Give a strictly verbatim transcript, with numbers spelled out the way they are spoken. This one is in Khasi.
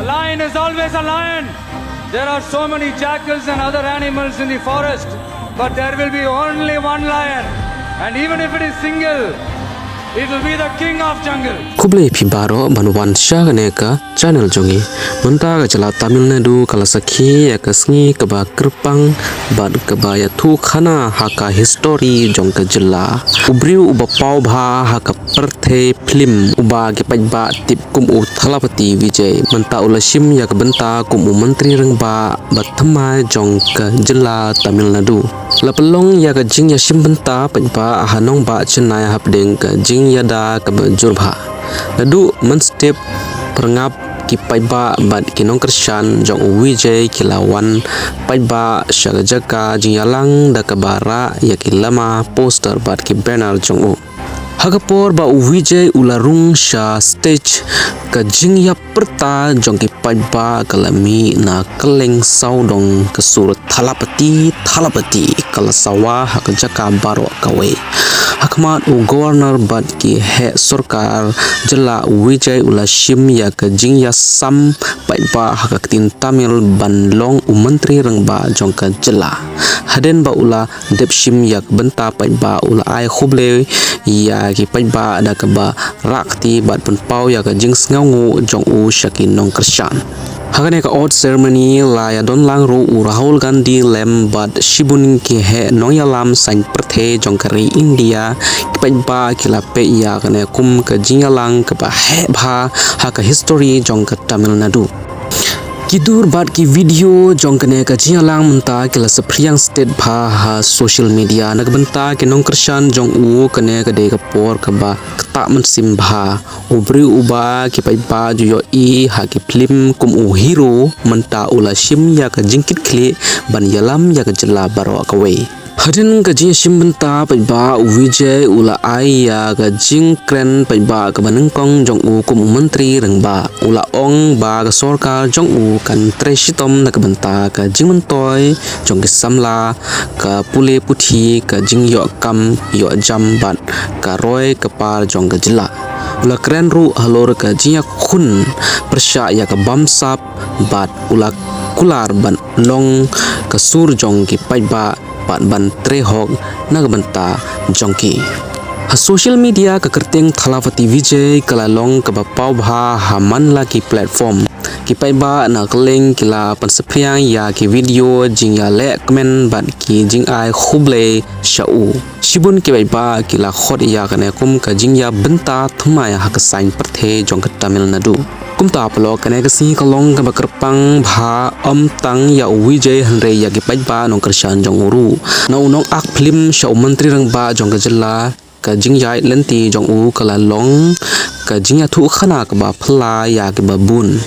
A lion is always a lion. There are so many jackals and other animals in the forest, but there will be only one lion. And even if it is single, it will be the king of jungle. Khublei phi baroh ban wan sha kane ka channel jong ngi. Mynta ka jylla Tamil Nadu ka la sakhi ïa ka sngi kaba kyrpang bad kaba ïathuh khana ha ka history jong ka jylla. U briew uba paw bha ha ka pyrthei phlim uba ki paidbah tip kum u Thalapathy Vijay, mynta u la shim ïa ka bynta kum u Myntri Rangbah ba thymmai jong ka jylla Tamil Nadu. La pynlong ïa ka jingïashim bynta paidbah ha nongbah Chennai hapdeng ka jingïada kaba jur bha. Naduh mynstep pyrngap ki paidbah bad ki nongkyrshan jong u Vijay ki la wan paidbah sha ka jaka jingïalang da kaba rah ïa ki lama, poster bad ki banner jong u. Ha ka por ba u Vijay u la rung sha stage, ka jingïapyrta jong ki paidbah ka la mih na kylleng sawdong, ka sur Thalapathy, Thalapathy ka la sawa ha ka jaka baroh kawei. Ha khmat u Governor bad ki heh sorkar jylla, u Vijay u la shim ïa ka jingïasam paidbah ha ka ktien Tamil ban long u Myntri Rangbah jong ka jylla. Hadien ba u la dep shim ïa ka bynta paidbah, u la ai khublei ïa ki paidbah da kaba rah kti bad pynpaw ïa ka jingsngewnguh jong u sha ki nongkyrshan. Ha kane ka award ceremony la ïadon lang ruh u Rahul Gandhi lem bad shibun ki heh nongïalam saiñ pyrthei jong ka ri India. Ki paidbah ki la peit ïa kane kum ka jingïalang kaba heh bha ha ka history jong ka Tamil Nadu. Ki dur bad ki video jong kane ka jingïalang mynta ki la saphriang stet bha ha social media. Na ka bynta ki nongkyrshan jong u, kane ka dei ka por kaba ktah mynsiem bha. U briew uba ki paidbah ju ïohi ha ki phlim kum u hero, mynta u la shim ïa ka jingkitkhlieh ban ïalam ïa ka jylla baroh kawei. Hadien ka jingïashim bynta paidbah, u Vijay u la ai ïa ka jingkren paidbah kaba nyngkong jong u kum u Myntri Rangbah. U la ong ba ka sorkar jong u kan trei shitom na ka bynta ka jingmyntoi jong ki samla, ka pule puthi, ka jingïoh kam ïoh jam bad ka roi ka par jong ka jylla. U la kren ruh halor ka jingïakhun pyrshah ïa ka bamsap bad u la kular ban long ka sur jong ki paidbah bad ban trei hok na ka bynta jong ki. Ha social media ka kyrteng Thalapathy Vijay ka la long kaba paw bha ha man la ki platform. Ki paidbah na kylleng ki la pynsaphriang ïa ki video jingïaleh kmen bad ki jingai khublei sha u. Shibun ki paidbah ki la khot ïa kane kum ka jingïabynta thymmai ha ka saiñ pyrthei jong ka Tamil Nadu. Kumta paralok, kane ka sngi ka long kaba kyrpang bha ym tang ïa u Vijay hynrei ïa ki paidbah nongkyrshan jong u ruh. Na u nongak phlim sha u Myntri Rangbah jong ka jylla, ka jingïaid lynti jong u ka la long ka jingïathuh khana kaba phylla ïa kiba bun.